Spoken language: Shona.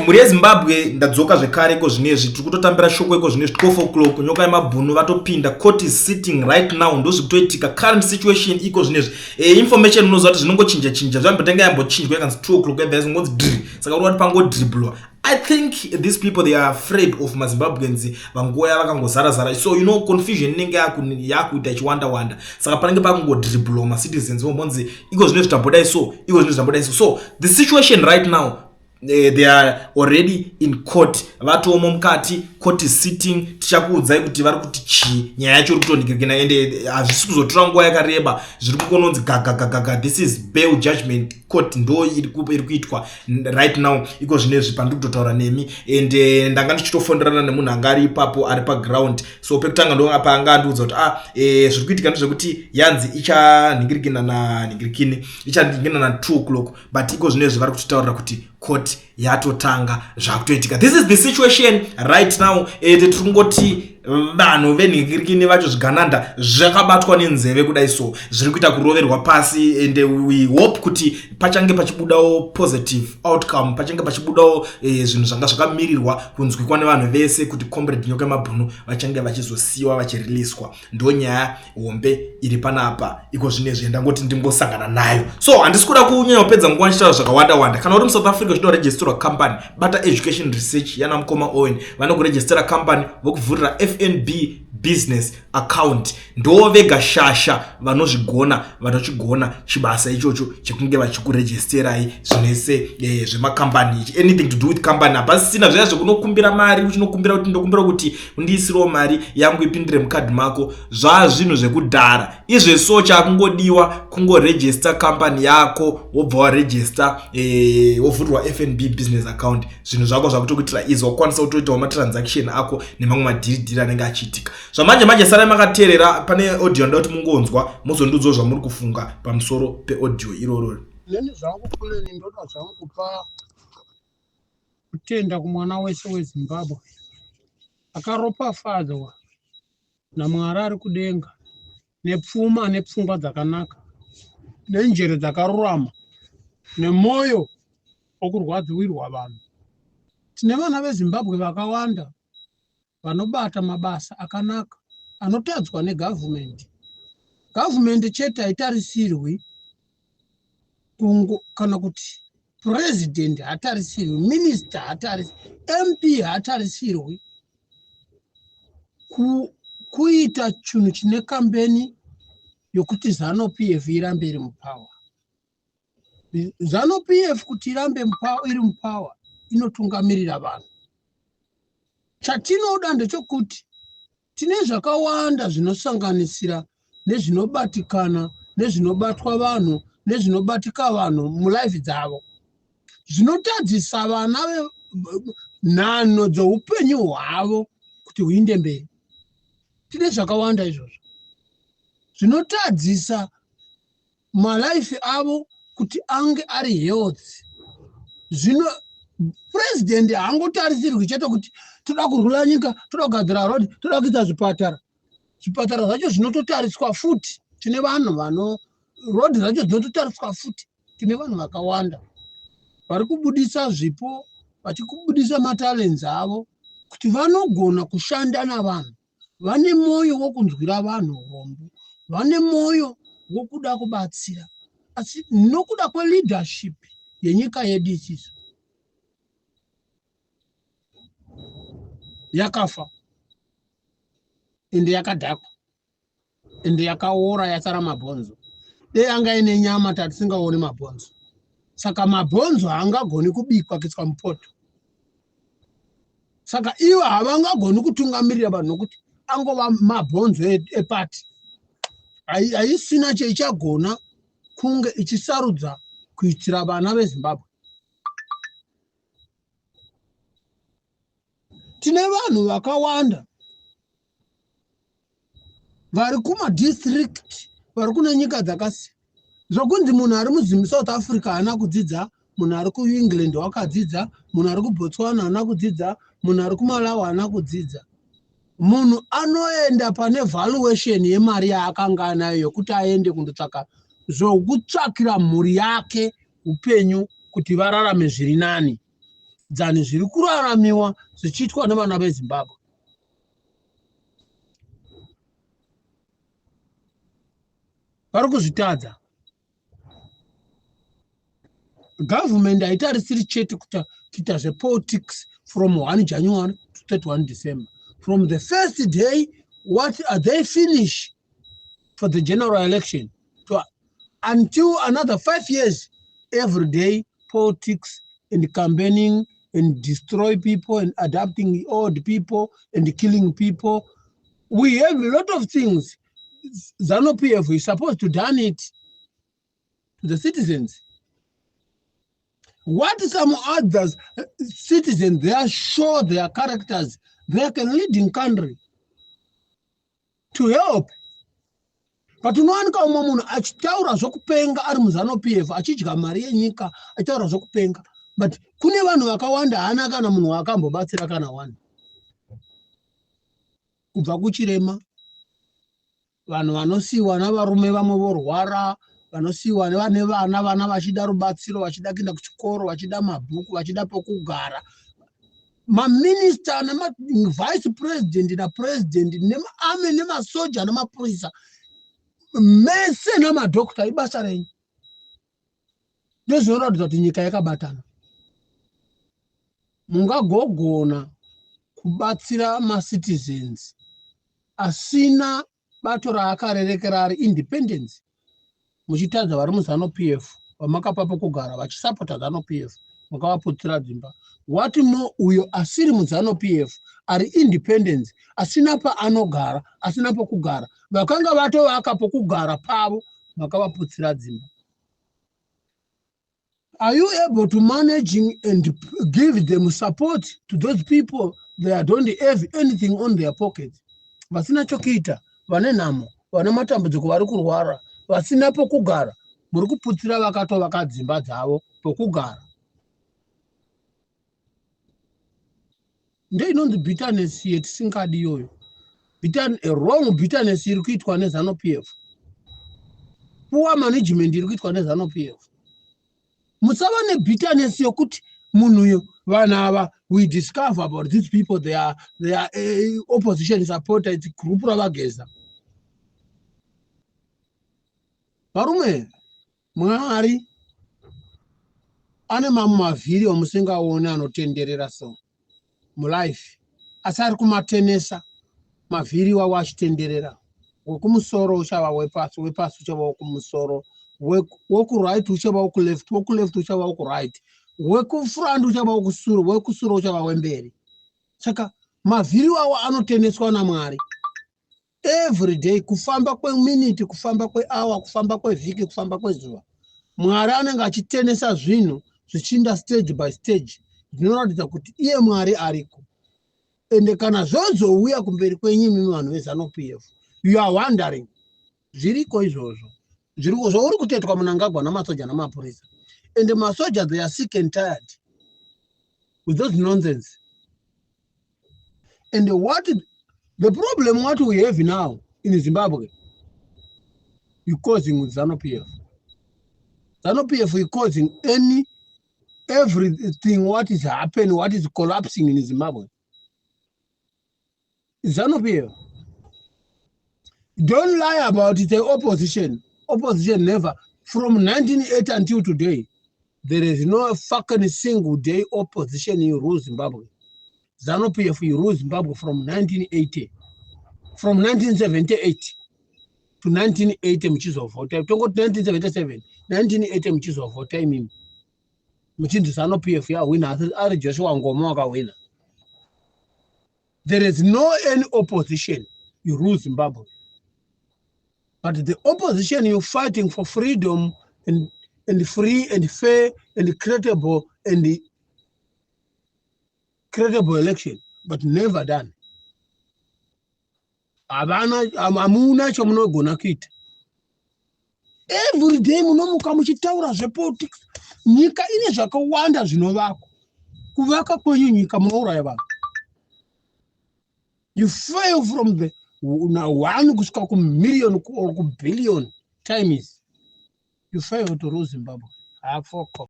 Mhuri yeZimbabwe, ndadzoka zvekare iko zvinezvi. Tiri kutotambira shoko iko zvinezvi 12 o'clock, nyoka yemabhunu vatopinda. Court is sitting right now. Ndozvikutoitika, current situation iko zvinezvi. Information unoziva kuti zvinongochinja chinja, zvambotanga yambochinjwa ikanzi 2 o'clock, yabva yazongonzi dri, saka uri kuti pangodriblwa. I think these people, they are afraid of maZimbabweans vangoya vakangozara zara, so you know confusion inenge yakuita ichiwanda wanda, saka panenge pakungodriblwa macitizens vombonzi iko zvinezvi tambodai, so iko zvinezvi tambodai. So the situation right now, they are already in court, vatomo mukati, court is sitting. Tichakuudzai kuti vari kuti chii, nyaya yacho iri kutonhikirikina, ende hazvisi kuzotora nguva yakareba, zviri kungononzi gagagagaga. This is bail judgment court, ndo iri kuitwa right now iko zvinezvi pandiri kutotaura nemi. And ndanga ndichitofonderana nemunhu anga ari ipapo, ari paground. So pekutanga ndo paanga andiudza kuti zviri kuitika ndezvekuti yanzi ichanhingirikina nanhingirikini, ichanhingirikina na2 o'clock, but iko zvinezvi vari kutitaurira kuti court yatotanga, zvakutoitika. This is the situation right now. Tiri kungoti vanhu venhingirikini vacho, zvigananda zvakabatwa nenzeve kudai, so zviri kuita kuroverwa pasi, and we hope kuti pachange pachibudawo positive outcome, pachange pachibudawo zvinhu zvanga zvakamirirwa kunzwikwa nevanhu vese, kuti Comrade Nyoka Mabhunu vachange vachizosiyiwa, vachiriliswa. Ndo nyaya hombe iri panapa iko zvinezvi, ndangoti ndingosangana nayo. So handisi kuda kunyanya kupedza nguva ndichitaura zvakawanda wanda. Kana uri muSouth Africa uchida kuregisterwa company, bata Education Research yana mukoma Owen, vanokurejistera company, vokuvhurira FNB business account. Ndo vega shasha vanozvigona, vanochigona chibasa ichocho chekunge vachikurejisterai zvinese zvemakambani, anything to do with company. Hapasisina zviya zvekunokumbira mari, uchinokumbira kuti ndokumbira kuti undiisirewo mari yangu ipindire mukadhi mako. Zvazvinhu zvekudhara izveso. Chakungodiwa kungorejista company yako, wobva warejista, wovhurirwa FNB business account, zvinhu zvako zvakutokuitira easy, wakukwanisa kutoitawo matransaction ako nemamwe madhiridhiri anenge achiitika zvamanje manje. Sarai makateerera, pane audio ndoda kuti mungonzwa, muzondiudzawo zvamuri kufunga pamusoro peaudio iroro. Neni zvangu kuleni, ndoda zvangu kupa kutenda kumwana wese weZimbabwe akaropafadzwa naMwari ari kudenga nepfuma, nepfungwa dzakanaka, nenjere dzakarurama, nemwoyo wokurwadziwirwa vanhu. Tine vana veZimbabwe vakawanda vanobata mabasa akanaka anotadzwa negavhumendi. Gavhumendi chete haitarisirwi kana kuti purezidendi haatarisirwi, minista haatarisirwi, MP haatarisirwi kuita chinhu chine kambeni yokuti ZANU PF irambe iri mupower. ZANU PF kuti irambe iri mupower inotungamirira vanhu. Chatinoda ndechekuti tine zvakawanda zvinosanganisira nezvinobatikana, nezvinobatwa vanhu, nezvinobatika vanhu mulife dzavo, zvinotadzisa vana nhanho dzeupenyu hwavo kuti huinde mberi. Tine zvakawanda izvozvo zvinotadzisa malife avo kuti ange ari health. Zvino purezidendi haangotarisirwi chete kuti toda kurwira nyika, toda kugadzira road, toda kuita zvipatara. Zvipatara zvacho zvinototariswa futi, tine vanhu vano road dzacho dzinototariswa futi. Tine vanhu vakawanda vari kubudisa zvipo, vachikubudisa matalents avo kuti vanogona kushanda navanhu, vane mwoyo wokunzwira vanhu urombo, vane mwoyo wokuda kubatsira. Asi nokuda kweleadership yenyika yedu isisu yakafa, ende yakadhakwa, ende yakaora, yasara mabhonzo. Dei anga ine nyama, tatisingaoni mabhonzo. Saka mabhonzo haangagoni kubikwa kuiswa mupoto. Saka ivo havangagoni kutungamirira vanhu nokuti angova mabhonzo epati haisina cheichagona kunge ichisarudza kuitira vana veZimbabwe. Tine vanhu vakawanda vari kumadistrict, vari kune nyika dzakasiyana, zvokunzi munhu ari muSouth Africa haana kudzidza, munhu ari kuEngland wakadzidza, munhu ari kuBotswana haana kudzidza, munhu ari kuMalawi haana kudzidza. Munhu anoenda pane valuation yemari yaakanga anayo yokuti aende kundotsvaka zvokutsvakira mhuri yake upenyu kuti vararame zviri nani. than zviri kuraramiwa zvichiitwa nevana veZimbabwe. Vari kuzvitadza. Government haitarisiri chete kuita zvepolitics from 1 January to 31 December. From the first day what are they finish for the general election to until another 5 years, every day politics and campaigning and destroy people and adapting old people and killing people. We have a lot of things. ZANU-PF is supposed to done it to the citizens. What some others citizens, they are sure their characters, they can lead in country to help. But unowanika umwe munhu achitaura zvokupenga ari muZANU-PF, achidya mari yenyika, achitaura zvokupenga, but kune vanhu vakawanda haana kana munhu waakambobatsira kana one. Kubva kuchirema, vanhu vanosiyiwa navarume, vamwe vorwara, vanosiyiwa nevane vana, vana vachida rubatsiro, vachida kuenda kuchikoro, vachida mabhuku, vachida pokugara. Maminista nemavice president napresident nemaarmy nemasoja nemapurisa mese namadhokta, ibasa renyu. Ndozvinoratidza kuti nyika yakabatana. Mungagogona kubatsira macitizens asina bato raakarerekera, ari independence, muchitadza vari muZANU PF vamakapa pokugara, vachisapota ZANU PF, makavaputsira dzimba. What more uyo asiri muZANU PF, ari independence, asina paanogara, asina pokugara? Vakanga vatovaka pokugara pavo, makavaputsira dzimba. Are you able to managing and give them support to those people? They don't have anything on their pockets, vasina chokuita, vane nhamo, vane matambudziko, vari kurwara, vasina pokugara. Muri kuputsira vakatovaka dzimba dzavo pokugara. Ndeinonzi bitterness yetisingadi iyoyo, wrong bitterness iri kuitwa neZANU PF, poor management iri kuitwa neZANU PF. Musava nebitterness yokuti munhu uyu, vanhu ava, we discover about these people, they are opposition supporter, its group ravageza. Varume, Mwari ane mamwe mavhiri amusingaoni anotenderera so mulife, asi ari kumatenesa mavhiri iwawo achitenderera. Wekumusoro uchava wepasi, wepasi uchava wekumusoro, wekuright uchava wekuleft, wekuleft uchava wekuright, wekufront uchava wekusure, wekusure uchava wemberi. Saka mavhiri iwawo anoteneswa naMwari every day. Kufamba kweminiti, kufamba kweawa, kufamba kwevhiki, kufamba kwezuva, Mwari anenge achitenesa zvinhu zvichiinda stage by stage. Zvinoratidza kuti iye Mwari ariko. Ende kana zvozouya kumberi kwenyu imimi vanhu veZANU PF, you are wondering zviriko izvozvo zviriko zvauri kutoitwa Munangagwa namasoja namapurisa. Ende masoja, they are sick and tired with those nonsense. And what the problem what we have now in Zimbabwe, you causing with ZANU PF. ZANU PF is causing any everything what is happening, what is collapsing in Zimbabwe. ZANU PF. Don't lie about it, the opposition. Opposition never. From 1980 until today, there is no fucking single day opposition in rule Zimbabwe. ZANU PF rule Zimbabwe from 1980. From 1978 to 1980 muchizovhota. Tongoti 1977, 1980 muchizovhota imimi. Muchinzi ZANU PF yahwina, asi ari Joshua Nkomo wakahwina. There is no any opposition you rule Zimbabwe. But the opposition, you fighting for freedom and free and fair and credible election, but never done. Havana, hamuna chomunogona kuita. Every day munomuka muchitaura zvepolitics. Nyika ine zvakawanda zvinovakwa. Kuvaka kwenyu nyika, munouraya vanhu. You fail from the one kusvika kumillion or kubillion times. You fail to rule Zimbabwe. Hafoko.